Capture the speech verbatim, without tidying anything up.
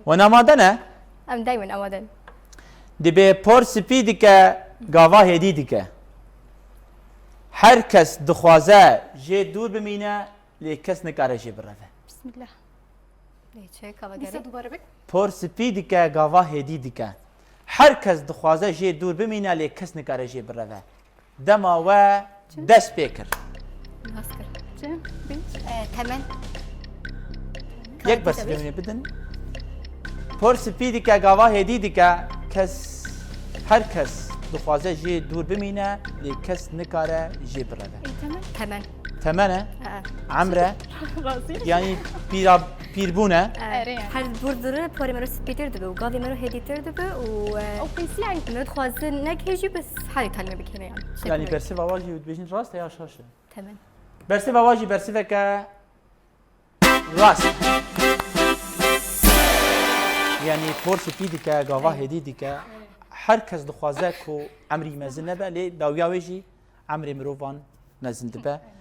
Hûn amade ne? Em daymen amade ne. Dibê por spî dike, gava hêdî dike. Her kes dixwaze jê dûr bimîne, lê kes nikare jê bireve. Bismillah. Lê çi, kava Dîsa gerê? Dubare bik. Por spî dike, gava hêdî dike. Her kes dixwaze jê dûr bimîne, lê kes nikare jê bireve. Dema we dest pê kir. Nas kir. Çi? Bî? E, temen. Yek bersivê min ê bidin. Por spî dike, gava hêdî dike. Kes, her kes dixwaze jê dûr bimîne, lê kes nikare jê bireve. Ey, temen. Temen. Temen e, Ha. emr e, Razî. yanî pîra, pîrbûn e. E, Erê yani. Her dûr dûr e, porê mero spîtir dibe û gavê mero hêdîtir dibe û e, O qîsî yani. Mero dixwaze nek hêjî bes herî talîme bikêne yani. Yanî bersiva wa jî dibêjin rast e ya şaş e? Temen. Bersiva wa jî bersiveke rast. Yanî por spî dike, gava hêdî dike. Her kes dixwaze ku emrî mezin nebe, lê dawiya wê jî emrê mirovan mezin dibe.